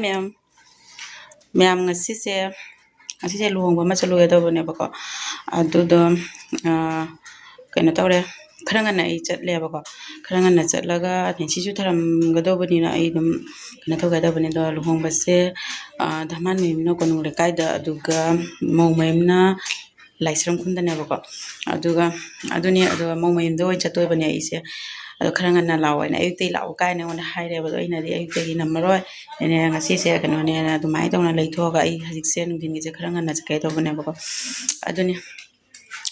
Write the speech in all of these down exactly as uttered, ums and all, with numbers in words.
ꯃꯌꯥꯝ, ꯃꯌꯥꯝ, ꯉꯁꯤꯁꯦ, ꯉꯁꯤꯁꯦ ꯂꯨꯍꯣꯡꯕ ꯑꯃ ꯆꯠꯂꯨꯒꯦ ꯇꯧꯕꯅꯦꯕꯀꯣ꯫ ꯑꯗꯨꯗꯣ, ꯑꯥ, ꯀꯩꯅꯣ ꯇꯧꯔꯦ, ꯈꯔ ꯉꯟꯅ ꯑꯩ ꯆꯠꯂꯦꯕꯀꯣ꯫ ꯈꯔ ꯉꯟꯅ ꯆꯠꯂꯒ ꯅꯦꯟꯁꯤꯁꯨ ꯊꯔꯝꯒꯗꯧꯕꯅꯤꯅ ꯑꯩ ꯑꯗꯨꯝ ꯀꯩꯅꯣ ꯇꯧꯒꯦ ꯇꯧꯕꯅꯦ꯫ ꯑꯗꯣ ꯂꯨꯍꯣꯡꯕꯁꯦ, ꯑꯥ, ꯙꯃꯥꯟ ꯃꯌꯨꯝꯅ ꯀꯣꯅꯨꯡ ꯂꯩꯀꯥꯏꯗ, ꯑꯗꯨꯒ ꯃꯧ ꯃꯌꯨꯝꯅ ꯂꯥꯏꯁ꯭ꯔꯝ ꯈꯨꯟꯗꯅꯦꯕꯀꯣ꯫ ꯑꯗꯨꯒ ꯑꯗꯨꯅꯤ, ꯑꯗꯨꯒ ꯃꯧ ꯃꯌꯨꯝꯗ ꯑꯣꯏꯅ ꯆꯠꯇꯣꯏꯕꯅꯦ ꯑꯩꯁꯦ꯫ ꯑꯗꯣ ꯈꯔ ꯉꯟꯅ ꯂꯥꯛꯑꯣ ꯍꯥꯏꯅ, ꯑꯌꯨꯛꯇꯩ ꯂꯥꯛꯑꯣ ꯀꯥꯏꯅ ꯑꯩꯉꯣꯟꯗ ꯍꯥꯏꯔꯦꯕ꯫ ꯑꯗꯣ ꯑꯩꯅꯗꯤ ꯑꯌꯨꯛꯇꯒꯤ ꯅꯝꯃꯔꯣꯏ, ꯑꯩꯅ ꯉꯁꯤꯁꯦ ꯀꯩꯅꯣꯅꯦꯅ ꯑꯗꯨꯃꯥꯏꯅ ꯇꯧꯅ ꯂꯩꯊꯣꯛꯑꯒ ꯑꯩ ꯍꯧꯖꯤꯛꯁꯦ ꯅꯨꯡꯊꯤꯟꯒꯤꯁꯦ ꯈꯔ ꯉꯟꯅ ꯆꯠꯀꯦ ꯇꯧꯕꯅꯦꯕꯀꯣ꯫ ꯑꯗꯨꯅꯤ,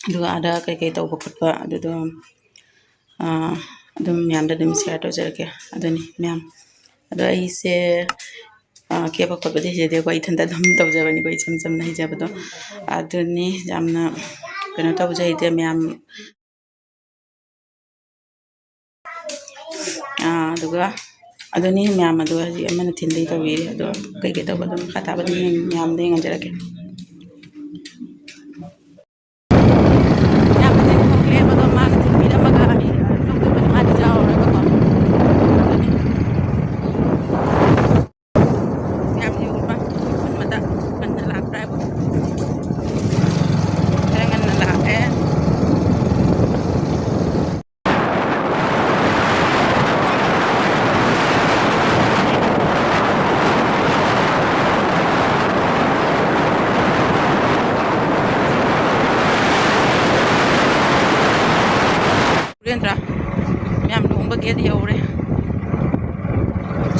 ꯑꯗꯨꯒ ꯑꯥꯗ ꯀꯩꯀꯩ ꯇꯧꯕ ꯈꯣꯠꯄ ꯑꯗꯨꯗꯣ, ꯑꯥ, ꯑꯗꯨꯝ ꯃꯌꯥꯝꯗ ꯑꯗꯨꯝ ꯁꯤꯌꯔ ꯇꯧꯖꯔꯛꯀꯦ꯫ ꯑꯗꯨꯅꯤ ꯃꯌꯥꯝ, ꯑꯗꯣ ꯑꯩꯁꯦ, ꯑꯥ, ꯀꯦꯕ ꯈꯣꯠꯄꯗꯤ ꯍꯩꯖꯗꯦꯀꯣ, ꯏꯊꯟꯇ ꯑꯗꯨꯝ ꯇꯧꯖꯕꯅꯤꯀꯣ, ꯏꯆꯝ ꯆꯝꯅ ꯍꯩꯖꯕꯗꯣ꯫ ꯑꯗꯨꯅꯤ ꯌꯥꯝꯅ ꯀꯩꯅꯣ ꯇꯧꯕꯁꯨ ꯍꯩꯇꯦ ꯃꯌꯥꯝ꯫ ꯑꯥ, ꯑꯗꯨꯒ ꯑꯗꯨꯅꯤ ꯃꯌꯥꯝ, ꯑꯗꯨꯒ ꯍꯧꯖꯤꯛ ꯑꯃꯅ ꯊꯤꯟꯗꯣꯏ ꯇꯧꯕꯤꯔꯤ꯫ ꯑꯗꯣ ꯀꯩꯀꯩ ꯇꯧꯕ ꯑꯗꯨꯝ ꯃꯈꯥ ꯇꯥꯕ ꯑꯗꯨꯝ ꯃꯌꯥꯝꯗ ꯌꯦꯡꯍꯟꯖꯔꯛꯀꯦ꯫ ꯌꯥꯝꯅꯗꯤ ꯊꯣꯛꯂꯦꯕ, ꯑꯗꯣ ꯃꯥꯅ ꯊꯤꯟꯕꯤꯔꯝꯃꯒ ꯑꯩ ꯂꯧꯗꯕꯅꯤ, ꯃꯥꯗꯤ ꯌꯥꯎꯔꯔꯣꯏꯕꯀꯣ꯫ ꯑꯗꯨꯅꯤ꯫ ꯌꯥꯝ ꯌꯧꯕ ꯈꯨꯟ ꯑꯃꯗ ꯉꯟꯅ ꯂꯥꯛꯄ꯭ꯔꯥ ꯍꯥꯏꯕ? ꯈꯔ ꯉꯟꯅ ꯂꯥꯛꯑꯦ꯫ ꯁꯨꯔꯦꯟꯗ꯭ꯔ, ꯃꯌꯥꯝ ꯂꯨꯍꯣꯡꯕ ꯒꯦꯠ ꯌꯧꯔꯦ꯫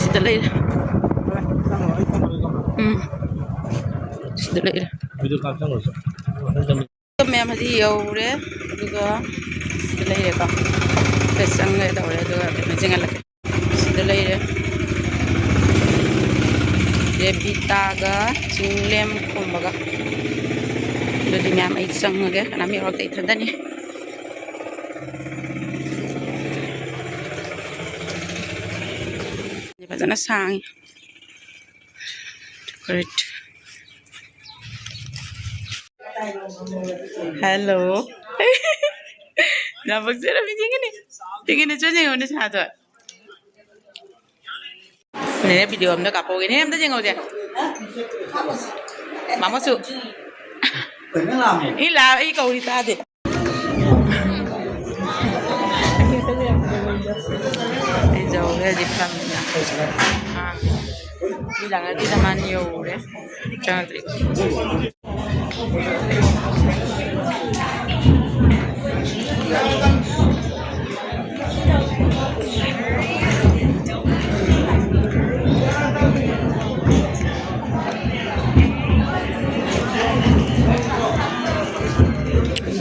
ꯁꯤꯗ ꯂꯩꯔꯦ꯫ ꯎꯝ꯫ ꯁꯤꯗ ꯂꯩꯔꯦ꯫ ꯃꯌꯥꯝ ꯍꯧꯖꯤꯛ ꯌꯧꯔꯦ꯫ ꯑꯗꯨꯒ ꯁꯤꯗ ꯂꯩꯔꯦꯀꯣ꯫ ꯁꯤꯗ ꯆꯪꯉꯦ ꯇꯧꯔꯦ꯫ ꯑꯗꯨꯒ ꯀꯩꯅꯣ ꯆꯦꯟꯍꯜꯂꯛꯀꯦ꯫ ꯁꯤꯗ ꯂꯩꯔꯦ꯫ ꯔꯦꯕꯤꯇꯥꯒ ꯆꯤꯡꯂꯦꯝ ꯈꯣꯝꯕꯒ꯫ ꯑꯗꯨꯗꯤ ꯃꯌꯥꯝ ꯑꯩ ꯆꯪꯉꯒꯦ꯫ ꯀꯅꯥꯝ ꯌꯥꯎꯔꯛꯇꯦ, ꯏꯊꯟꯇꯅꯤ꯫ ꯐꯖꯅ ꯁꯥꯡꯉꯤ꯫ Decorate꯫ Hello꯫ ꯌꯥꯝ ꯄꯛꯆꯔꯝꯃꯤ꯫ ꯌꯦꯡꯒꯅꯤ꯫ ꯌꯦꯡꯒꯅꯤ, ꯆꯣ ꯌꯦꯡꯉꯣꯅꯦ ꯁꯥꯗꯣ꯫ ꯑꯦ, ꯚꯤꯗꯤꯑꯣ ꯑꯝꯗ ꯀꯥꯞꯄꯧꯒꯦꯅꯦ, ꯑꯝꯇ ꯌꯦꯡꯍꯧꯁꯦ꯫ ꯃꯥꯃꯣꯁꯨ꯫ ꯏ ꯂꯥ, ꯑꯩ ꯀꯧꯔꯤ ꯇꯥꯗꯦ꯫ ꯑꯩ ꯌꯧꯔꯦ ꯍꯧꯖꯤꯛ ꯐꯝꯃꯤꯅ꯫ ꯑꯥ꯫ ꯃꯤ ꯂꯥꯛꯅꯗꯦꯗ, ꯃꯥꯅ ꯌꯧꯔꯦ꯫ ꯆꯪꯉꯛꯇ꯭ꯔꯤ꯫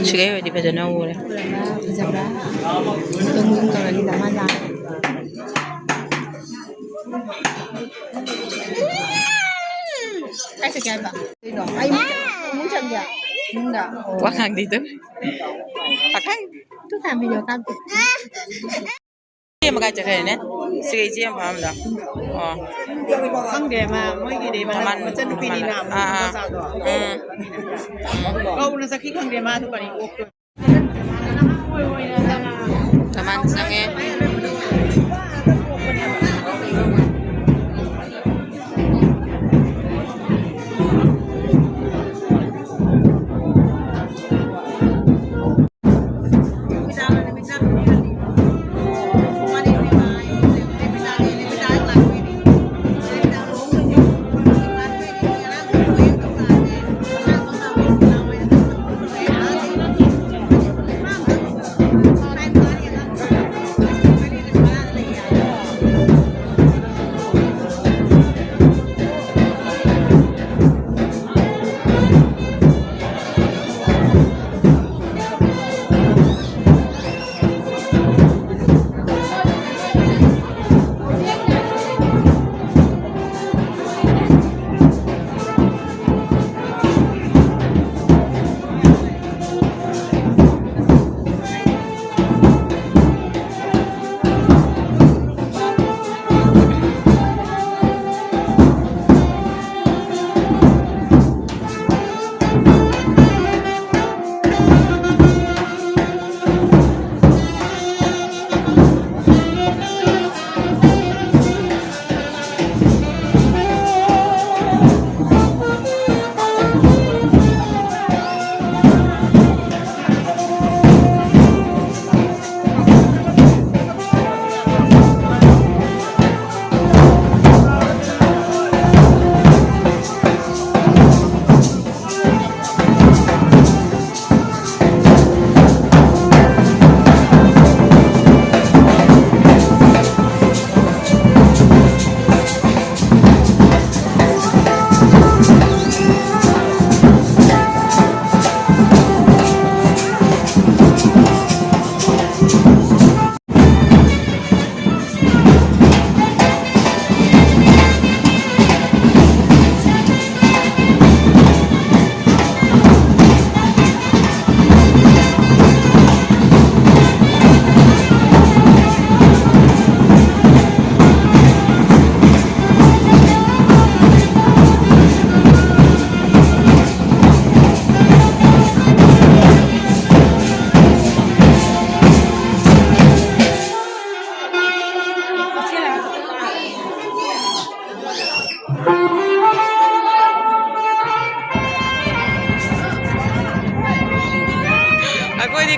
ꯁꯤꯒꯩ ꯑꯣꯏꯗꯤ ꯐꯖꯅ ꯎꯔꯦ꯫ ꯐꯖꯕ꯭ꯔꯥ? ꯇꯨꯝ ꯇꯨꯝ ꯇꯧꯔꯅꯤꯗ ꯃꯥ ꯂꯥꯛꯑꯦ꯫ ꯀꯥꯏ ꯆꯠꯀꯦ ꯍꯥꯏꯕ? ꯀꯩꯅꯣ? ꯑꯩ ꯏꯃꯨꯡ ꯆꯪ-, ꯏꯃꯨꯡ ꯆꯪꯒꯦ? ꯏꯃꯨꯡꯗ? ꯋꯥ ꯉꯥꯡꯗꯦ ꯇꯨ꯫ ꯄꯥꯈꯪ꯫ ꯇꯨ ꯊꯥꯟꯕꯤꯗꯣ ꯀꯥꯞꯇꯦ꯫ ꯏꯆꯦ ꯑꯃ ꯀꯥꯏ ꯆꯠꯈ꯭ꯔꯦꯅꯦ? ꯁꯤꯒ ꯏꯆꯦ ꯑꯃ ꯐꯝꯃꯝꯗꯣ꯫ ꯑꯣ꯫ ꯈꯪꯗꯦ, ꯃꯥ, ꯃꯣꯏꯒꯤꯗꯤ ꯃꯥ ꯃꯃꯥꯟ-, ꯃꯆꯟꯅꯨꯄꯤꯅꯤ ꯃꯥ, ꯃꯃꯥꯟ-, ꯑꯥ, ꯑꯥ꯫ ꯃꯆꯥꯗꯣ꯫ ꯎꯝ꯫ ꯀꯧꯅ ꯆꯠꯈꯤ ꯈꯪꯗꯦ, ꯃꯥꯁꯨ ꯀꯔꯤ ꯑꯣꯛꯇꯣꯏꯅꯣ꯫ ꯀꯃꯥꯟ ꯆꯪꯉꯦ꯫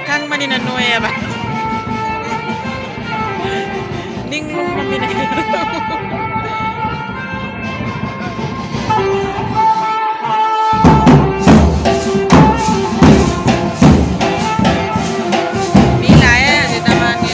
ꯈꯪꯕꯅꯤꯅ ꯅꯣꯏꯌꯦꯕ꯫ ꯅꯤꯡꯕ ꯃꯤꯅ꯫ ꯃꯤ ꯂꯥꯛꯑꯦ ꯑꯁꯤꯗ ꯃꯥꯒꯤ꯫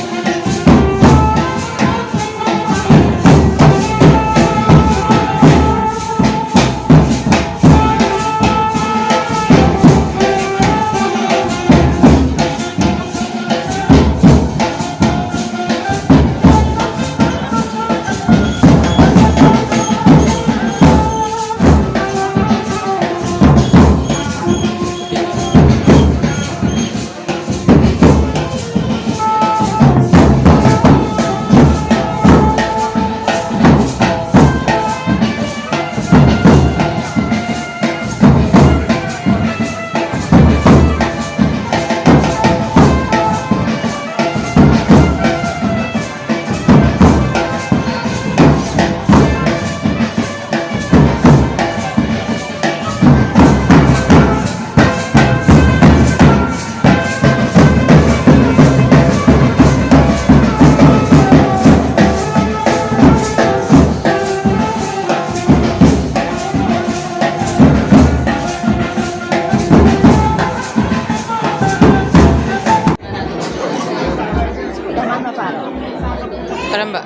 ꯀꯔꯝꯕ?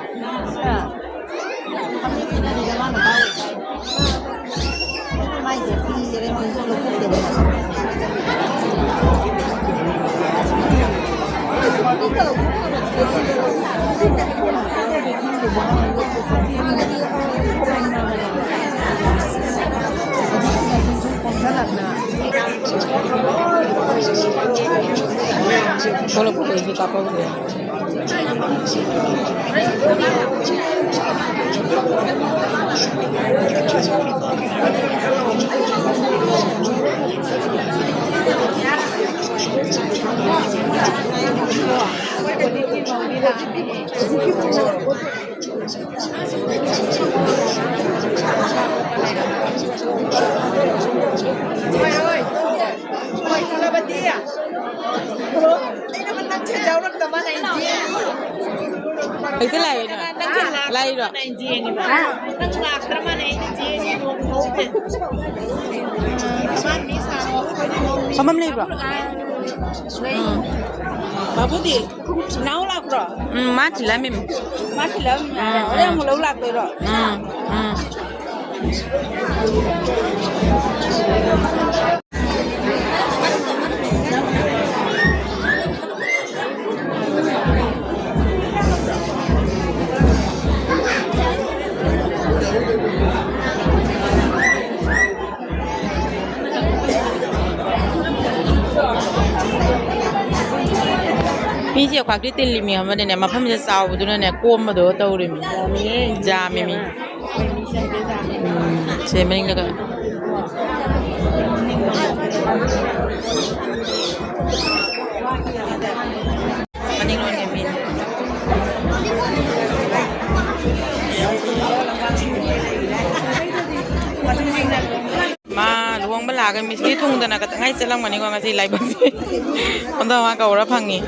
ꯊꯣꯛꯂꯛꯄꯗꯩꯗꯤ ꯀꯥꯞꯄꯛꯇ꯭ꯔꯦ꯫ ꯍꯦꯛꯇ ꯂꯥꯛꯏꯔꯣ? ꯅꯪꯁꯦ ꯂꯥꯛꯇ꯭ꯔ ꯂꯥꯛꯏꯔꯣ? ꯃꯥꯅꯦ ꯑꯩꯅ ꯌꯦꯡꯉꯤꯕ꯫ ꯍꯥ? ꯅꯪ ꯂꯥꯛꯇ꯭ꯔ ꯃꯥꯅꯦ ꯑꯩꯅ ꯌꯦꯡꯉꯤꯕ꯫ ꯐꯝꯐꯝ ꯂꯩꯕ꯭ꯔꯣ? ꯎꯝ꯫ ꯕꯥꯕꯨꯗꯤ? ꯅꯥꯎ ꯂꯥꯛꯄ꯭ꯔꯣ? ꯎꯝ, ꯃꯥ ꯊꯤꯜꯂꯛꯑꯝꯃꯤꯃꯤ꯫ ꯃꯥ ꯊꯤꯜꯂꯛꯑꯝꯃꯤ꯫ ꯎꯝ, ꯍꯣꯔꯦꯟ ꯎꯝ꯫ ꯑꯃꯨꯛ ꯂꯧ ꯂꯥꯛꯇꯣꯏꯔꯣ? ꯎꯝ, ꯎꯝ꯫ ꯃꯤꯁꯦ ꯈ꯭ꯋꯥꯏꯗꯒꯤ ꯇꯤꯜꯂꯤꯃꯤ ꯑꯃꯅꯅꯦ, ꯃꯐꯝꯁꯦ ꯆꯥꯎꯕꯗꯨꯅꯅꯦ, ꯀꯣꯝꯕꯗꯣ ꯇꯧꯔꯤꯃꯤ꯫ ꯌꯥꯝꯃꯤꯃꯤ꯫ ꯎꯝ, ꯁꯦ ꯃꯅꯤꯡꯗꯒ꯫ ꯃꯅꯤꯡꯂꯣꯝꯒꯤ ꯃꯤꯅꯤ꯫ ꯃꯥ ꯂꯨꯍꯣꯡꯕ ꯂꯥꯛꯑꯒ ꯃꯤꯁꯇꯤ ꯊꯨꯡꯗꯅ ꯈꯇꯪ ꯉꯥꯏ ꯆꯠꯂꯝꯒꯅꯤꯀꯣ ꯉꯁꯤ ꯂꯥꯏꯕꯛꯁꯦ꯫ ꯍꯟꯗꯛ ꯃꯥ ꯀꯧꯔ ꯐꯪꯉꯤ꯫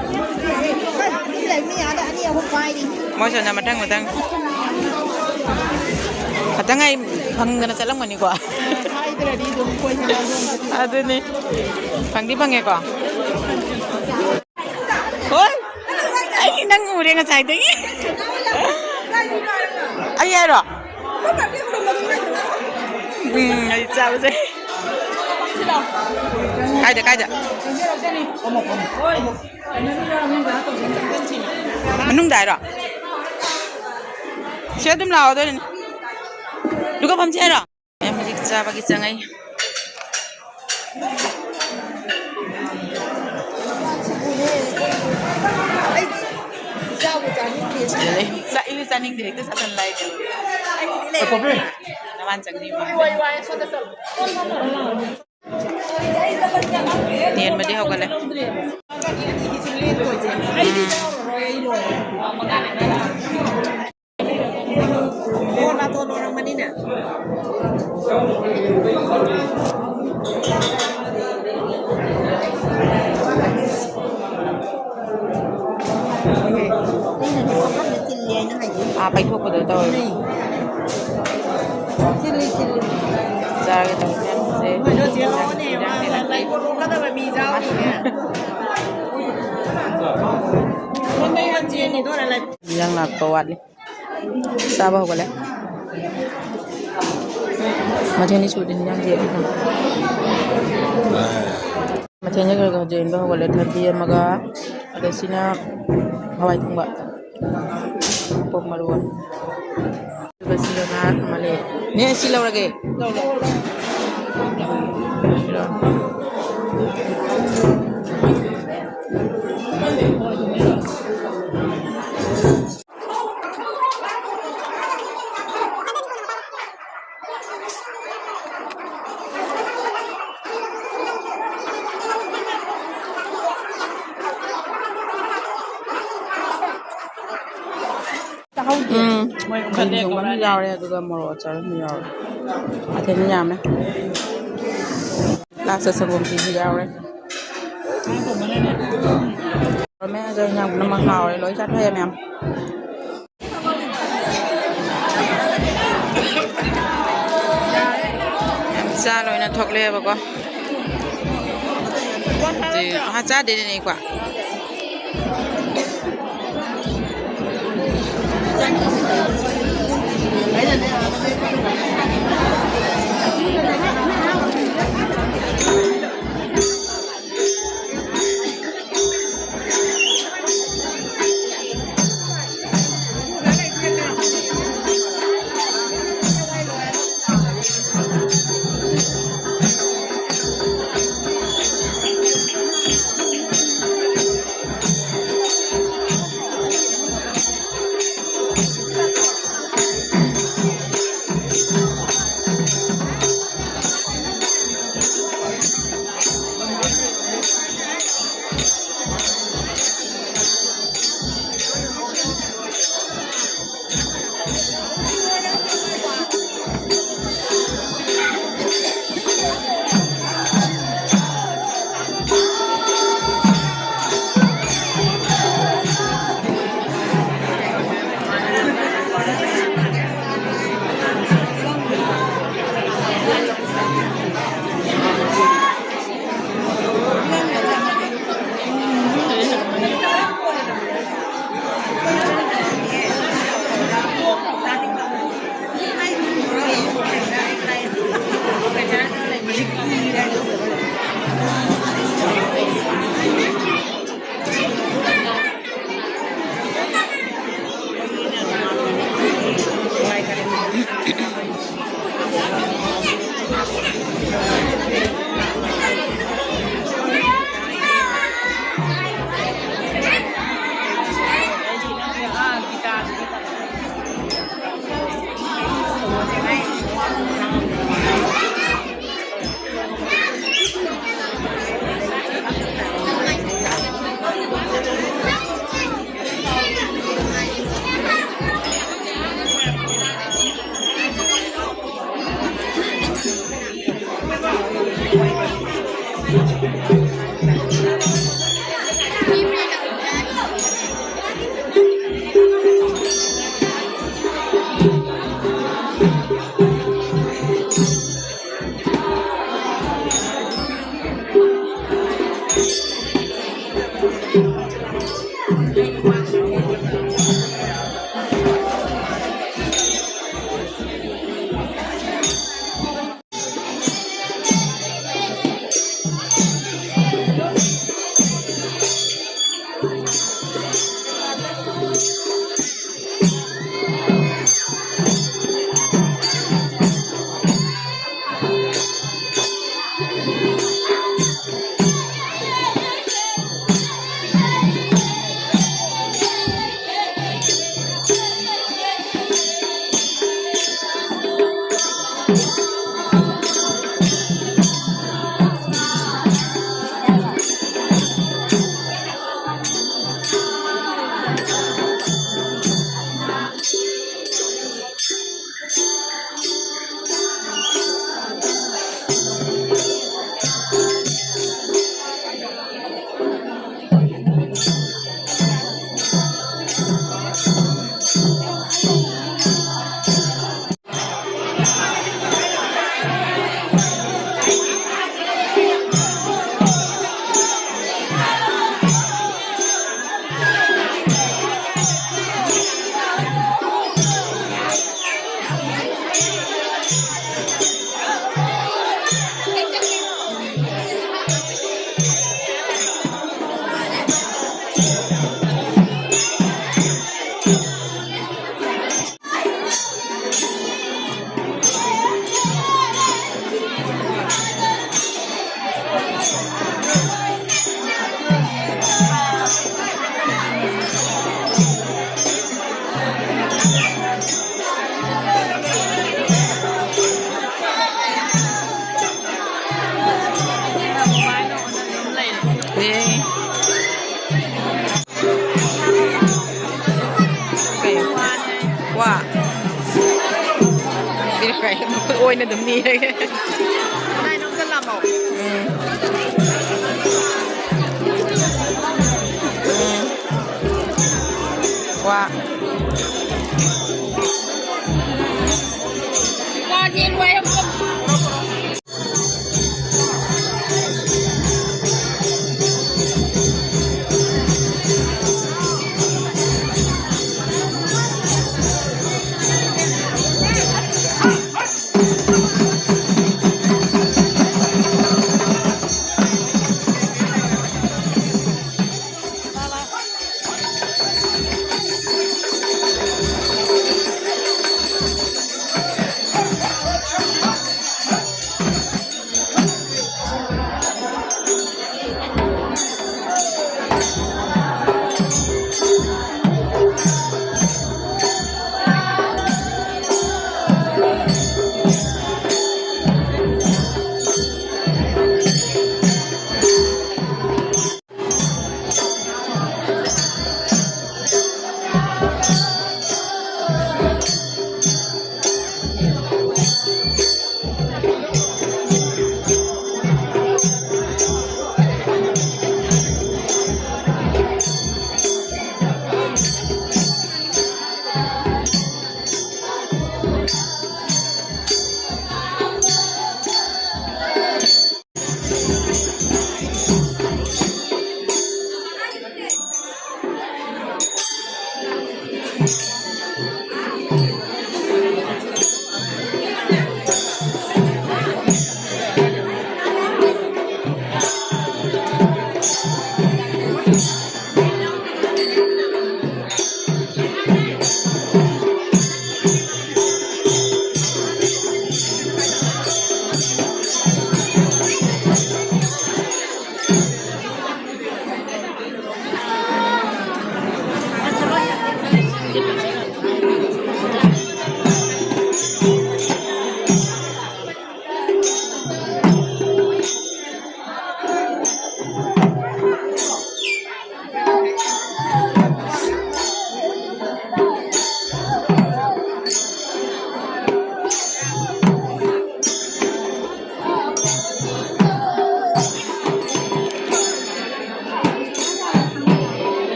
ꯃꯣꯏ ꯁꯣꯝꯗ ꯃꯊꯪ ꯃꯊꯪ ꯈꯇꯪ ꯉꯥꯏ ꯐꯪꯗꯅ ꯆꯠꯂꯝꯒꯅꯤꯀꯣ꯫ ꯑꯗꯨꯅꯤ꯫ ꯐꯪꯗꯤ ꯐꯪꯉꯦꯀꯣ꯫ ꯍꯣꯏ꯫ ꯑꯩ ꯅꯪ ꯎꯔꯦ ꯉꯁꯥꯏꯗꯒꯤ꯫ ꯑꯩ ꯍꯥꯏꯔꯣ? ꯎꯝ, ꯑꯩ ꯆꯥꯕꯁꯦ꯫ ꯀꯥꯏꯗ, ꯀꯥꯏꯗ? ꯃꯅꯨꯡꯗ ꯍꯥꯏꯔꯣ? ꯁꯤ ꯑꯗꯨꯝ ꯂꯥꯛꯑꯣ, ꯑꯗꯨ ꯑꯣꯏꯅ꯫ ꯑꯗꯨꯒ ꯐꯝꯁꯦ ꯍꯥꯏꯔꯣ? ꯃꯌꯥꯝ ꯍꯧꯖꯤꯛ ꯆꯥꯕꯒꯤ ꯆꯪꯉꯛꯏ꯫ ꯆꯥꯛ ꯏꯜꯂꯤ ꯆꯥꯅꯤꯡꯗꯦ, ꯍꯦꯛꯇ ꯆꯥꯁꯟ ꯂꯥꯛꯏꯅꯦ꯫ ꯅꯃꯥꯟ ꯆꯪꯅꯤ ꯃꯥ꯫ ꯇꯦꯟꯕꯗꯤ ꯍꯧꯒꯠꯂꯦ꯫ ꯎꯝ꯫ ꯑꯣ, ꯅꯥꯇꯣꯟ ꯂꯣꯏꯔꯝꯃꯅꯤꯅꯦ꯫ ꯄꯩꯊꯣꯛꯄꯗꯣ ꯇꯧꯋꯦ꯫ ꯆꯤꯜꯂꯤ, ꯆꯤꯜꯂꯤ꯫ ꯆꯥꯒꯦ ꯇꯧꯕꯅꯦ꯫ ꯃꯣꯏꯗꯣ ꯆꯦꯜꯂꯛꯑꯣꯅꯦ, ꯃꯥ ꯂꯥꯏ ꯄꯣꯠꯂꯣꯛꯀꯗꯕ ꯃꯤ ꯌꯥꯎꯔꯤꯅꯦ꯫ ꯃꯣꯏ ꯃꯌꯥꯝ ꯆꯦꯜꯂꯤꯗꯣ ꯂꯥꯏ ꯏꯟꯖꯥꯡ ꯂꯥꯛꯄ ꯋꯥꯠꯂꯤ꯫ ꯆꯥꯕ ꯍꯧꯒꯠꯂꯦ꯫ ꯃꯊꯦꯜꯅꯤ ꯁꯨꯗꯦ ꯏꯟꯖꯥꯡꯁꯦ꯫ ꯃꯊꯦꯜꯁꯦ ꯈꯔ ꯈꯔ ꯌꯦꯟꯕ ꯍꯧꯒꯠꯂꯦ꯫ ꯊꯕꯤ ꯑꯃꯒ, ꯑꯗ ꯁꯤꯅ ꯍꯋꯥꯏ ꯊꯣꯡꯕ, ꯃꯄꯣꯛ ꯃꯔꯨ꯫ ꯑꯗꯨꯒ ꯁꯤꯒ ꯉꯥ ꯑꯃ ꯂꯩ꯫ ꯅꯦ, ꯁꯤ ꯂꯧꯔꯒꯦ꯫ ꯎꯝ꯫ ꯃꯣꯏ ꯎꯈꯠꯂꯦ ꯊꯣꯡꯕ ꯑꯃ ꯀꯧꯔꯛꯑꯅꯤ꯫ ꯌꯥꯎꯔꯦ, ꯑꯗꯨꯒ ꯃꯣꯔꯣꯛ ꯑꯆꯥꯔ ꯑꯃ ꯌꯥꯎꯔꯦ꯫ ꯃꯊꯦꯜ ꯌꯥꯝꯃꯦ꯫ ꯂꯥꯁꯇ ꯁꯪꯒꯣꯝ ꯈꯤꯔꯁꯨ ꯌꯥꯎꯔꯦ꯫ ꯃꯦꯠꯂꯒ ꯏꯟꯖꯥꯡ ꯄꯨꯝꯅꯃꯛ ꯍꯥꯎꯔꯦ, ꯂꯣꯏ ꯆꯥꯊꯣꯛꯑꯦ ꯃꯌꯥꯝ꯫ ꯌꯥꯝ ꯆꯥ ꯂꯣꯏꯅ ꯊꯣꯛꯂꯛꯑꯦꯕꯀꯣ꯫ ꯁꯤ, ꯑꯍꯥ, ꯆꯥꯗꯦꯅꯦ ꯀꯣ꯫ ꯑꯣꯏꯅ ꯑꯗꯨꯝ ꯅꯤꯔꯒꯦ꯫ ꯅꯥꯏꯅꯣꯝꯗ ꯂꯥꯝꯃꯣ꯫ ꯎꯝ꯫ ꯎꯝ꯫ ꯋꯥ꯫ ꯋꯥꯁꯦ ꯂꯣꯏꯔꯦ꯫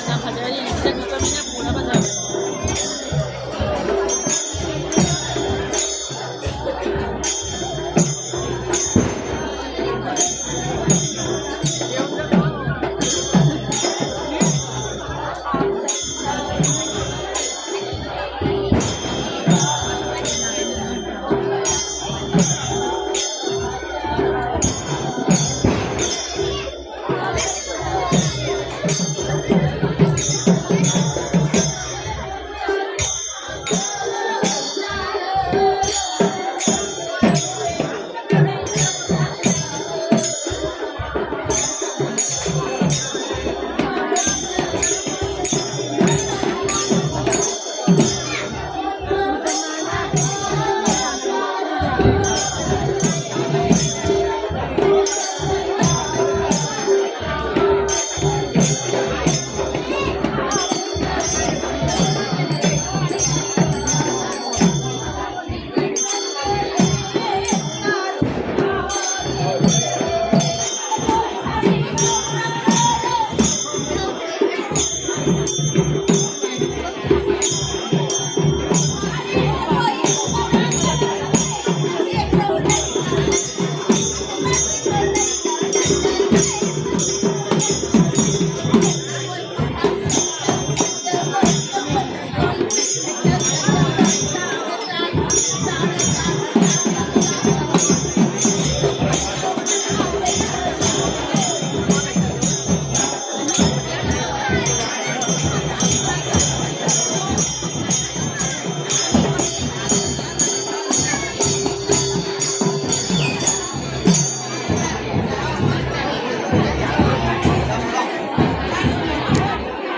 ꯌꯥꯝ ꯐꯖꯔꯤ, ꯏꯆꯟ ꯅꯨꯄꯥ ꯃꯤꯅ ꯄꯨꯔ ꯐꯖꯕꯅꯦ꯫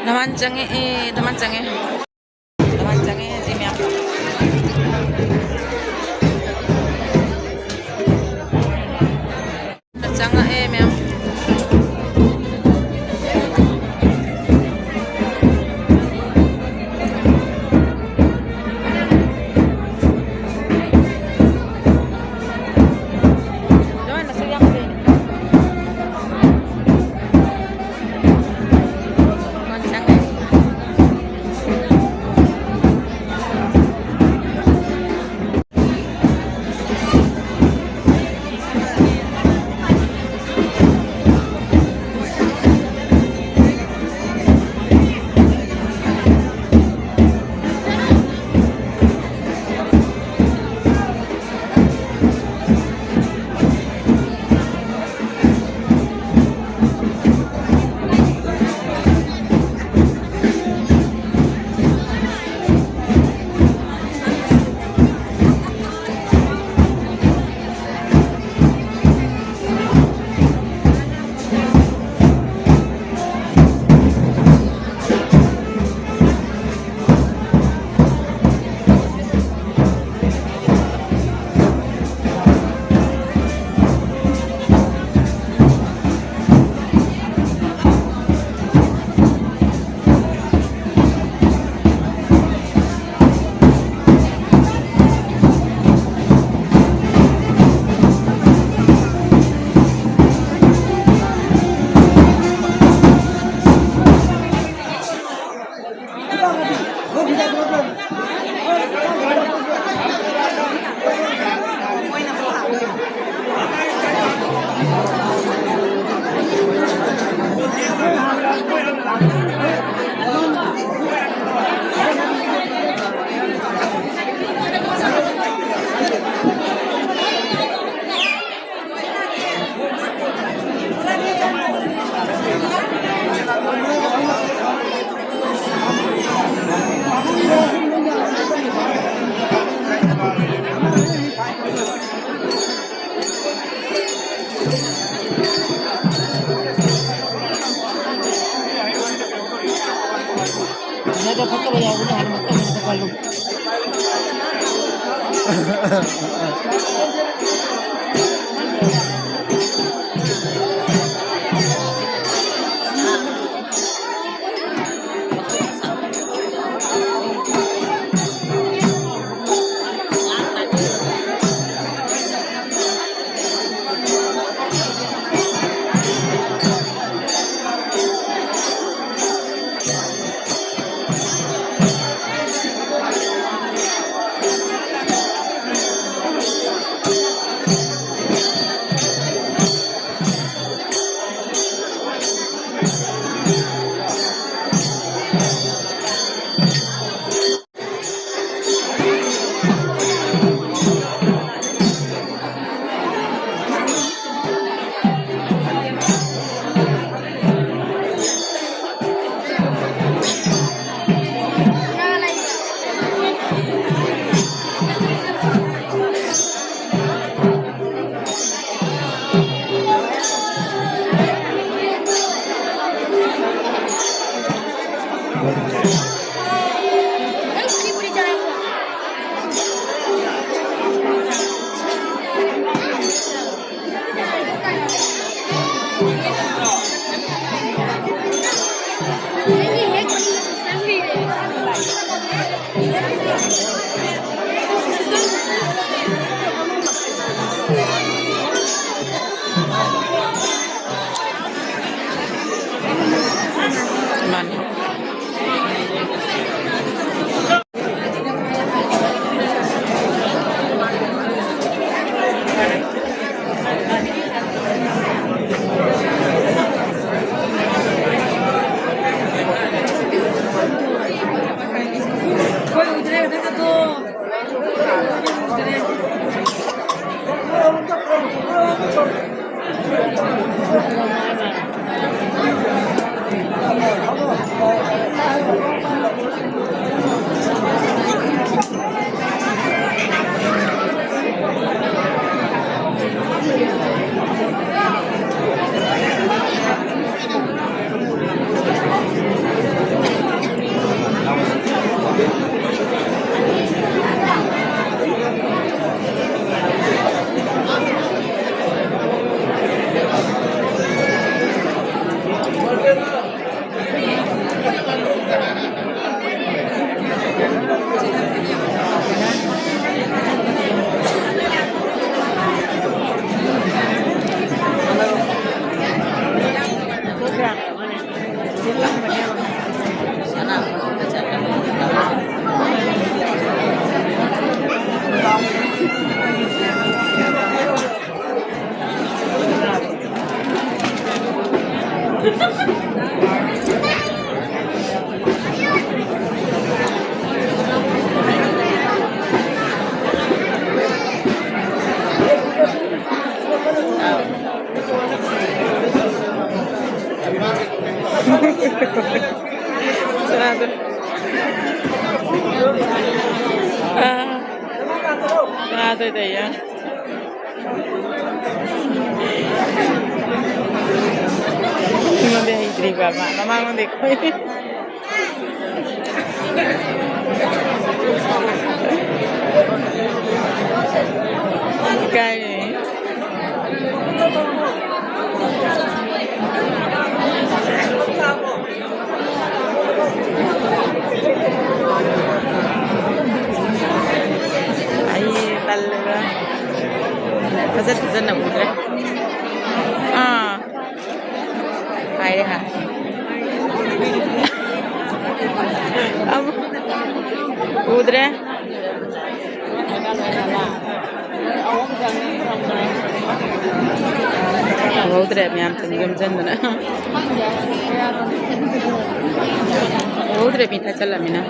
ꯅꯃꯥꯟ ꯆꯪꯉꯛꯑꯦ, ꯅꯃꯥꯟ ꯆꯪꯉꯛꯑꯦ꯫ ꯅꯃꯥꯟ ꯆꯪꯉꯛꯑꯦ, ꯁꯤ ꯃꯌꯥꯝ꯫ ꯆꯪꯉꯛꯑꯦ, ꯃꯌꯥꯝ꯫ ꯅꯃꯥꯟ ꯃꯁꯛ ꯌꯥꯝ ꯐꯖꯩꯅꯦ꯫ ꯐꯠꯇꯕ ꯌꯥꯎꯕꯅꯦ, ꯍꯥꯟꯅ ꯃꯇꯝ ꯑꯃꯗ ꯀꯜꯂꯨ꯫ ꯀꯅꯥꯗ? ꯑꯥ, ꯀꯅꯥꯗ ꯇꯧꯔꯤꯌꯦ? ꯑꯩꯉꯣꯟꯗ ꯍꯩꯇ꯭ꯔꯤꯕ ꯃꯥ, ꯃꯃꯥꯡꯉꯣꯟꯗ ꯑꯩꯈꯣꯏ꯫ ꯀꯥꯏ? ꯑꯩ ꯇꯜꯂꯦꯗ꯫ ꯐꯖ ꯐꯖꯅ ꯎꯗ꯭ꯔꯦ꯫ ꯑꯥ꯫ ꯍꯥꯏꯔꯦ ꯍꯥꯏ꯫ ꯑꯃꯨꯛ ꯎꯗ꯭ꯔꯦ꯫ ꯎꯍꯧꯗ꯭ꯔꯦ ꯃꯌꯥꯝ ꯆꯪ ꯌꯣꯝꯁꯤꯟꯗꯅ꯫ ꯎꯍꯧꯗ꯭ꯔꯦ ꯃꯤ ꯊꯠꯆꯜꯂꯝꯃꯤꯅ꯫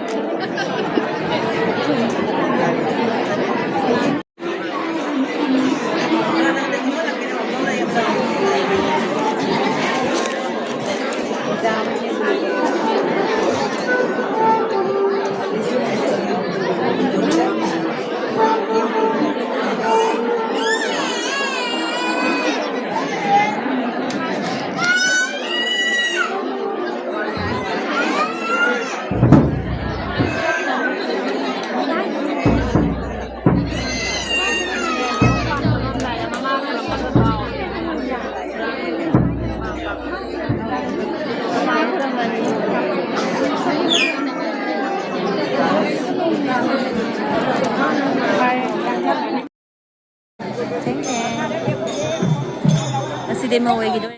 ꯉꯁꯤꯗꯤ ꯃꯧ ꯑꯣꯏꯈꯤꯗꯣꯔꯦ꯫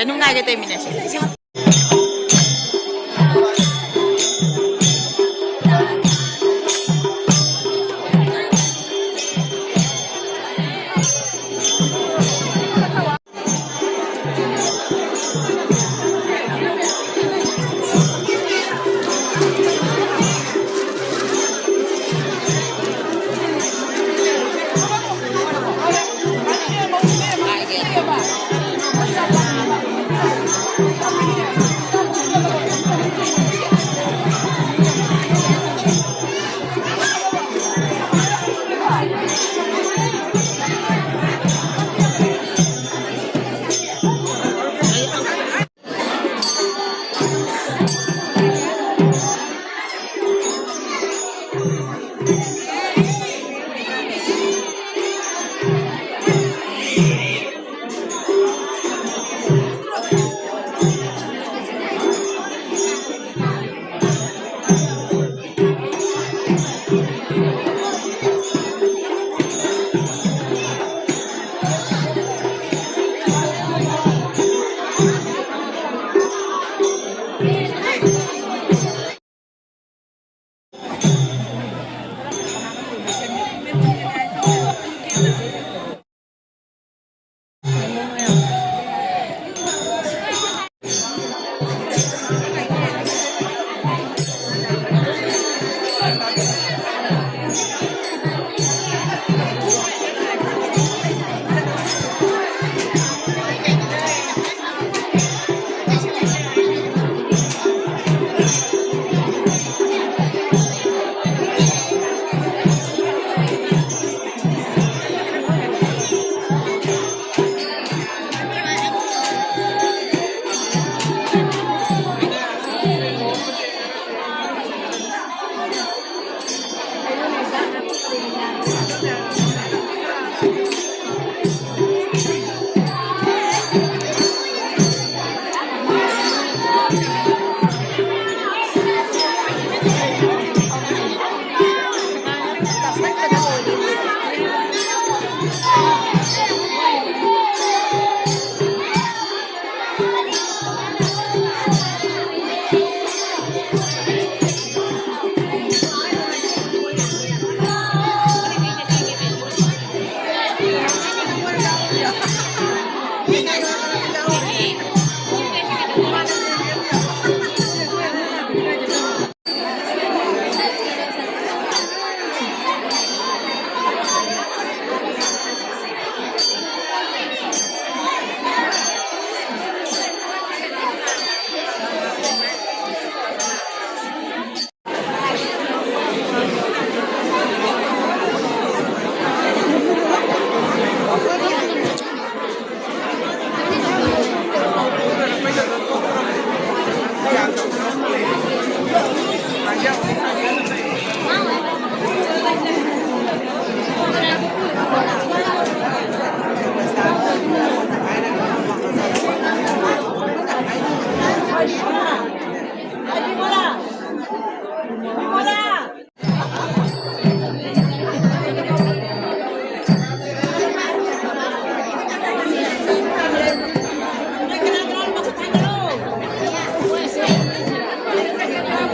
ꯀꯩ ꯅꯨꯡꯉꯥꯏꯒꯦ ꯇꯧꯃꯤꯟꯅꯁꯦ꯫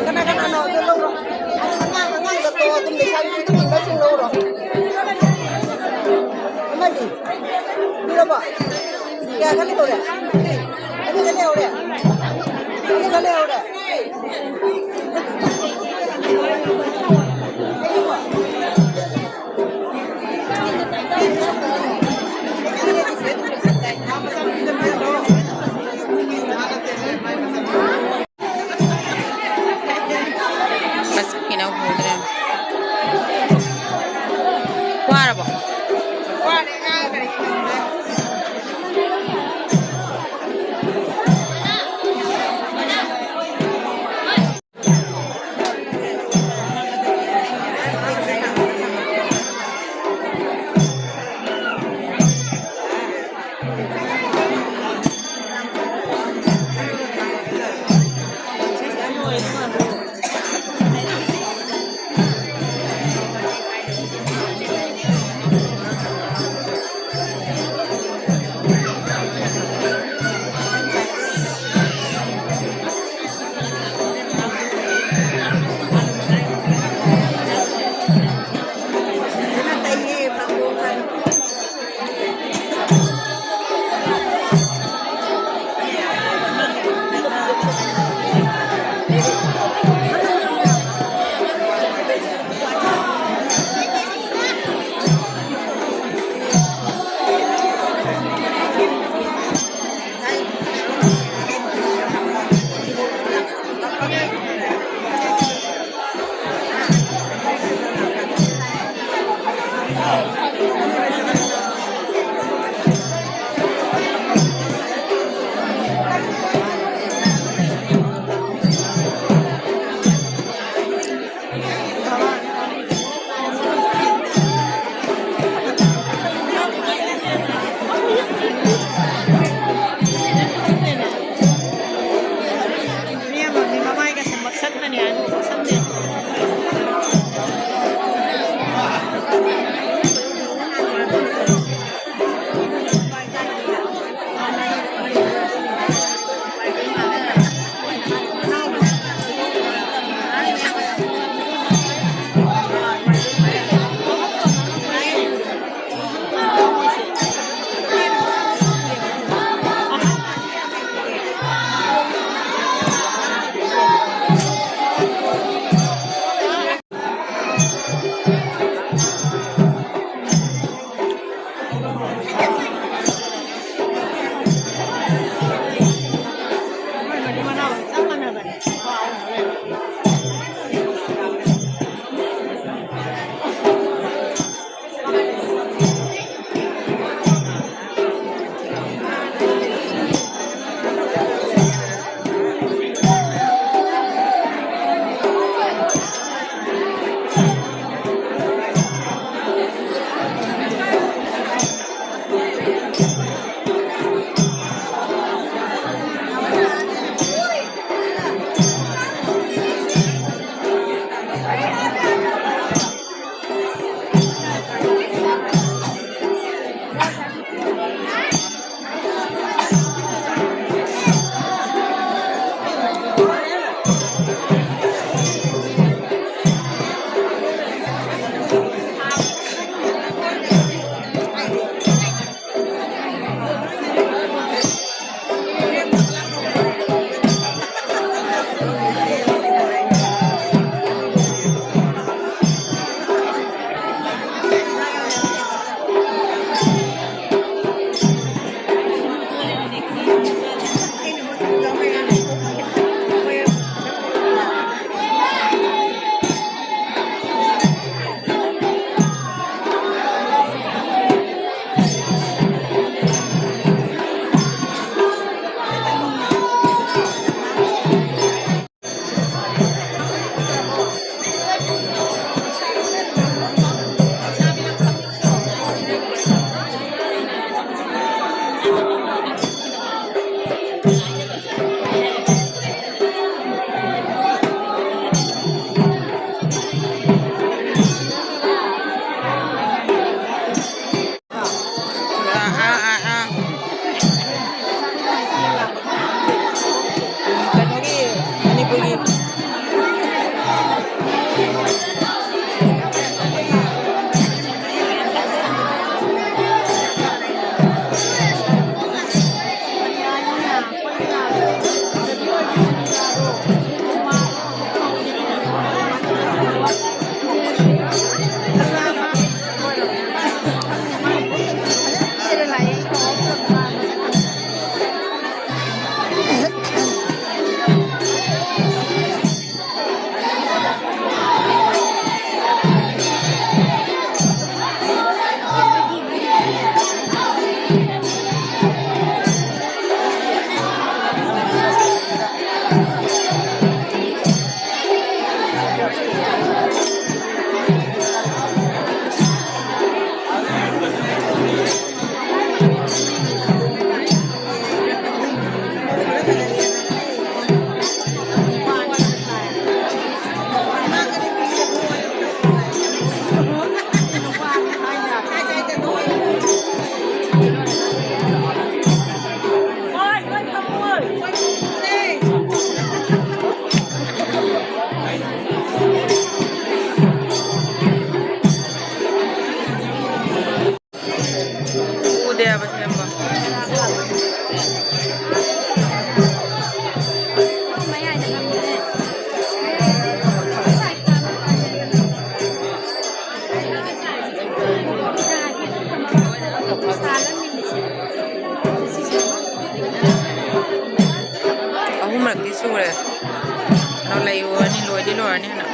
ꯀꯅꯥ ꯀꯅꯥꯅꯣ ꯑꯗꯨ ꯂꯧꯔꯣ꯫ ꯑꯉꯥꯡ, ꯑꯉꯥꯡꯗ ꯇꯣ ꯑꯗꯨꯝ ꯂꯩꯁꯥꯕꯤ ꯇꯨꯝꯕꯁꯤꯡ ꯂꯧꯔꯣ꯫ ꯑꯃꯗꯤ? ꯄꯤꯔꯕꯣ? ꯀꯌꯥ ꯈꯛ ꯂꯩꯍꯧꯔꯦ? ꯑꯅꯤꯗ ꯂꯩꯍꯧꯔꯦ? ꯑꯅꯤꯗ ꯂꯩꯍꯧꯔꯦ? ꯑꯥ, ꯑꯥ, ꯑꯥ꯫ ꯀꯩꯅꯣꯒꯤ, ꯃꯅꯤꯄꯨꯔꯒꯤ꯫ ꯎꯗꯦ ꯍꯥꯏꯕ ꯁꯦꯝꯕ꯫ ꯑꯍꯨꯝꯂꯛꯇꯤ ꯁꯨꯔꯦ꯫ ꯅꯣ ꯂꯩꯌꯨ ꯍꯥꯏꯅꯤ, ꯂꯣꯏꯗꯤ ꯂꯣꯏꯔꯅꯤ ꯍꯥꯏꯅ꯫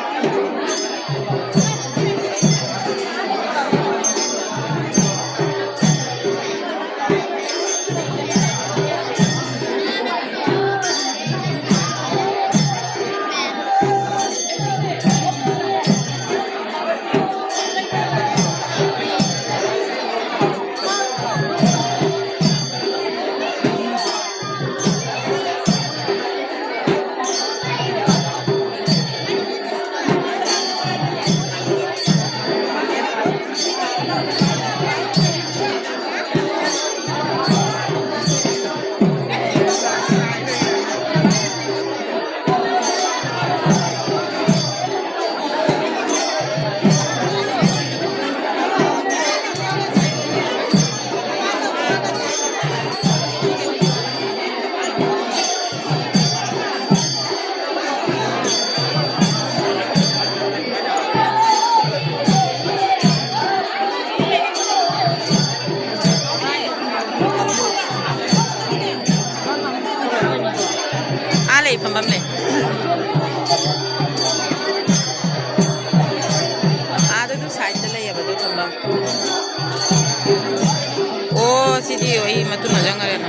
ꯁꯤꯗꯤ ꯑꯩ ꯃꯇꯨꯅ ꯆꯪꯈ꯭ꯔꯦꯅ꯫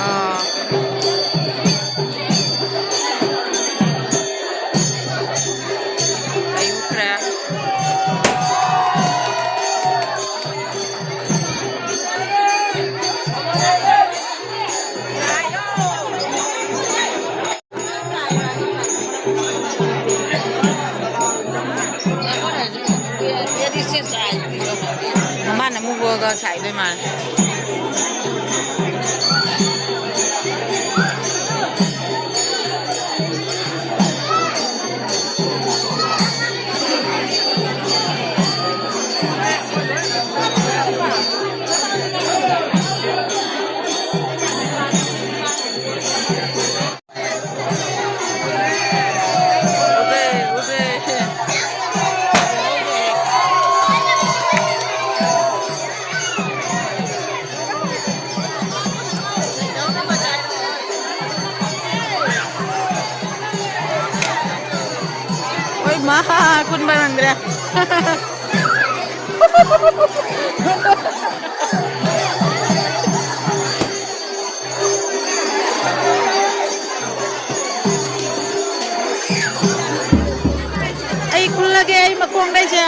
ꯑꯥ꯫ ꯑꯩ ꯎꯈ꯭ꯔꯦ꯫ ꯃꯃꯥꯅ ꯑꯃꯨꯛ ꯂꯣꯛꯑꯒ ꯁꯥꯏꯗꯣꯏ ꯃꯥꯜꯂꯦ꯫ ꯍꯣꯏ ꯃꯥ, ꯀꯨꯟꯕ ꯅꯪꯗ꯭ꯔꯦ꯫ ꯑꯩ ꯀꯨꯜꯂꯒꯦ, ꯑꯩ ꯃꯈꯣꯡꯗꯩꯁꯦ꯫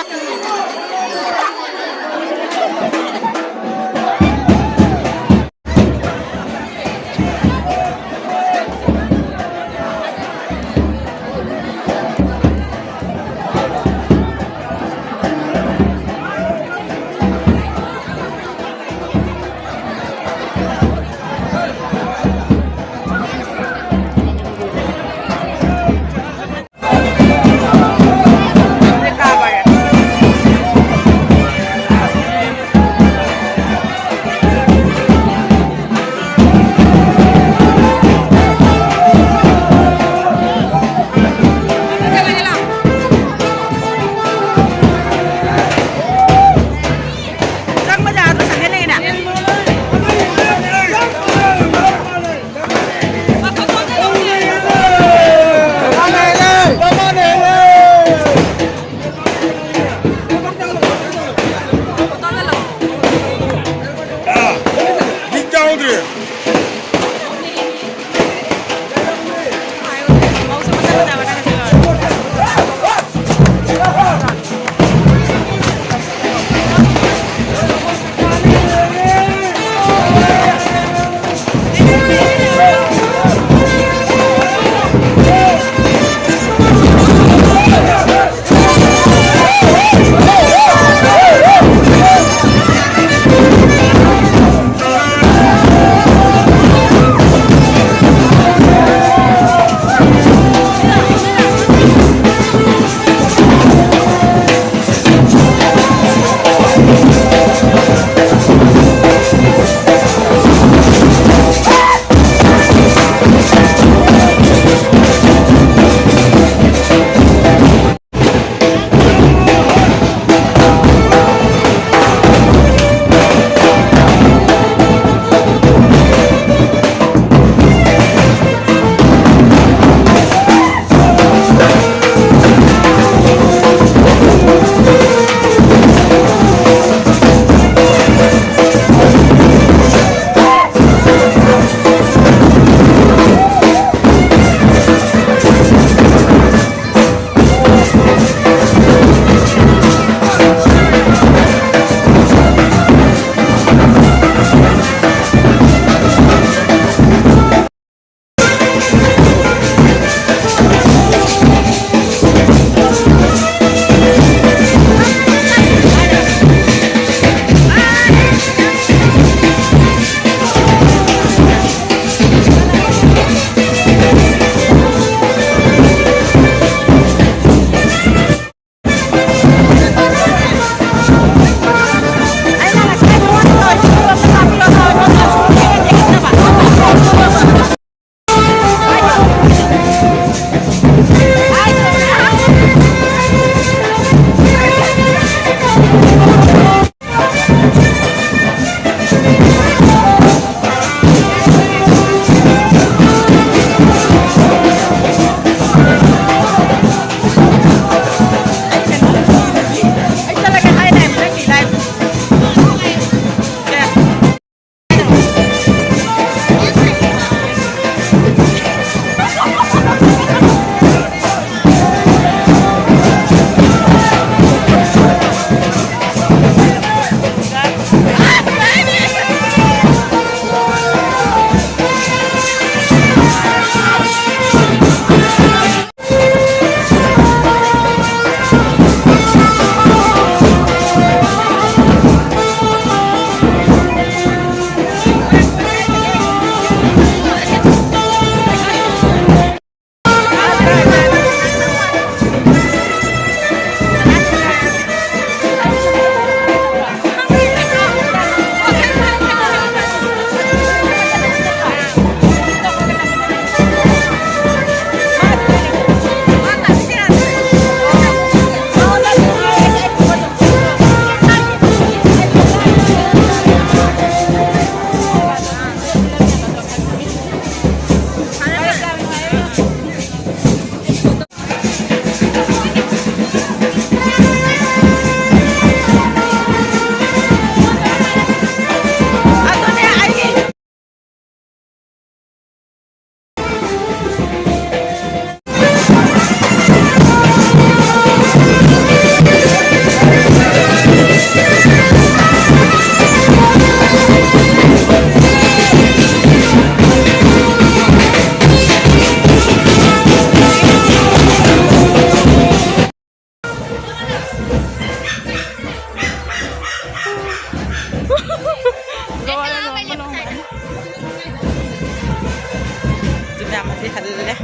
ꯈꯜꯂꯦ꯫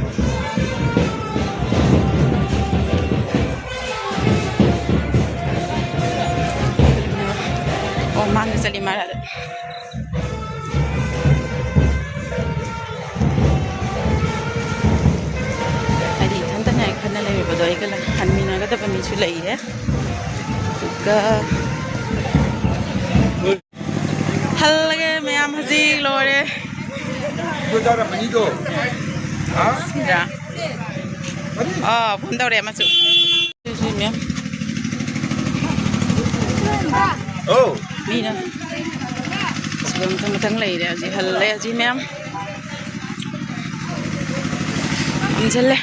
ꯑꯣ, ꯃꯥꯡꯗ ꯆꯠꯂꯤ ꯃꯥꯜꯂꯦ꯫ ꯍꯥꯏꯗꯤ ꯏꯊꯟꯇꯅꯦ ꯈꯟꯅ ꯂꯩꯔꯨꯕꯗꯣ, ꯑꯩꯒ ꯍꯟꯃꯤꯟꯅꯒꯗꯕ ꯃꯤꯁꯨ ꯂꯩꯔꯦ꯫ ꯑꯗꯨꯒ ꯍꯜꯂꯒꯦ ꯃꯌꯥꯝ, ꯍꯧꯖꯤꯛ ꯂꯣꯏꯔꯦ꯫ ꯑꯗꯨ ꯆꯥꯔꯝꯃꯅꯤꯗꯣ꯫ ꯍꯥ? ꯁꯤꯔꯥ? ꯀꯔꯤ? ꯑꯥ, ꯐꯣꯟ ꯇꯧꯔꯦ ꯑꯃꯁꯨ꯫ ꯁꯤ, ꯁꯤ, ꯃꯦꯝ꯫ ꯑꯧ꯫ ꯃꯤꯅ꯫ ꯑꯁꯤꯗ ꯃꯊꯪ ꯃꯊꯪ ꯂꯩꯔꯦ ꯍꯧꯖꯤꯛ꯫ ꯍꯜꯂꯦ ꯍꯧꯖꯤꯛ ꯃꯦꯝ꯫ ꯐꯝꯖꯜꯂꯦ꯫